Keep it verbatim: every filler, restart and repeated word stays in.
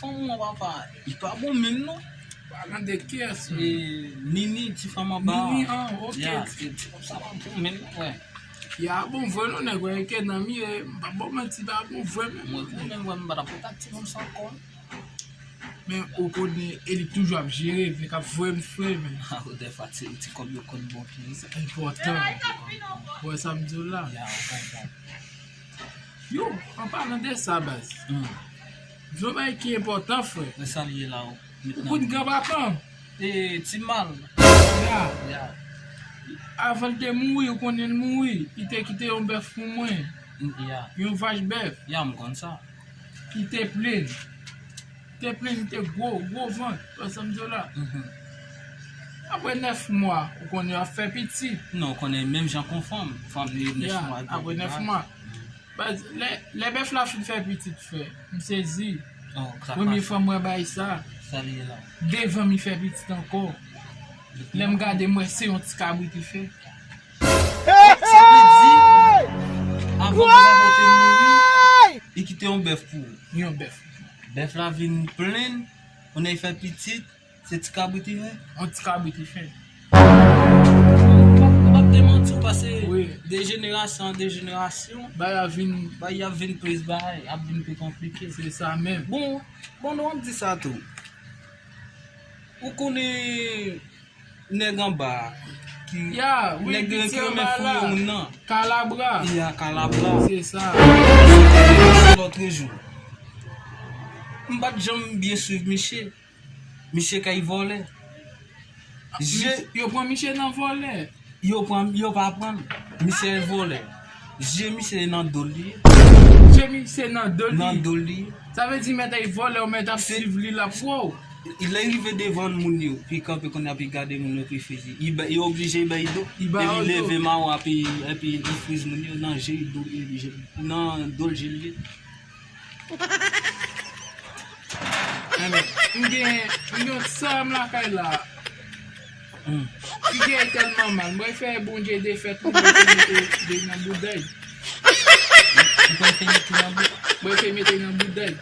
Kòman papa, li pa bon menm non. Palan de kiyès menm? E, Nini, ti fanm anba. Nini, an, ok. Ya, ti, ti fanm sa pa bon menm, wè. Ya bon vre non, nèg wè ke nan mi, e, m pa bon manti, pa bon vre menm. Mwen, mwen menm, wè, m pa ta kontak ti fanm sa ankò. Men ou konnen, e li toujou ap jere, men k ap voye m fre menm. A, ou dèfwa ti, ti kòb yo konn bon pye. Se enpòtan. Ou wè sa m di w la? Ya, ou konprann. Yo, an palan de sa, baz. Hmm. Yon bagay ki enpòtan, frè. Men sa l ye la, ou met nan kout granpapa m. E, ti mal. Ya. Ya. Avan l te mouri, ou konnen l mouri, li te kite yon bèf pou mwen. Mm, ya. Yon vach bèf. Ya, m konn sa. Ki te plen. Te plen, li te gwo, gwo vant. Wè sa m di w la? Mhm. Apre nèf mwa, ou konnen y ap fè pitit. Non, ou konnen menm jan kon fanm. Fanm li nèf mwa. Ya, apre nèf mwa. Baz, lè, lè bèf la fin fè pitit, frè, m sezi. Oh, sa premye fwa m wè bagay sa. Sa li ye la. Devan m, li fè pitit ankò. Lè m gade, m wè se yon ti kabrit li fè. Sa vle di, avan papa w te mouri, li kite yon bèf pou ou. Yon bèf. Bèf la vin plen, kounye a li fè pitit, se ti kabrit li fè? Yon ti kabrit li fè. M p ap, m p ap demanti w, paske de jenerasyon an de jenerasyon, bagay ap vin, bagay ap vin plis bagay, ap vin pi konplike. Se sa menm. Bon, bon, nou ap di sa tou. Ou konnen nèg anba a, ki, ya, wi, nèg ki renmen fouye moun nan. Kalabra. Ya, kalabra. Se sa. Lòt jou. M pa t janm byen swiv misye. Misye kay vòlè. Je, yo pran misye nan vòlè. Yo pran, yo pa pran l. Misye vòlè. Je misye nan do l li ye. Je misye nan do l li. Nan do l li ye. Sa vle di mèt ay vòlè, ou mèt ap swiv li, l ap wè w. Lè rive devan moun yo, pi kanpe kounye a, pi gade moun yo, pi fizi. Li ba, li oblije bay do. Li ba yo do. Epi leve mawon, epi, epi li friz moun yo nan je, do, nan do l je li ye. Enben, m gen, m gen yon ti sè m lakay la. Hmm. Figi a tèlman mal. Mwen fè Bondye defèt, mwen fè mete de nan boudèy. Ou pral fè mete nan bou-, mwen fè mete nan boudèy.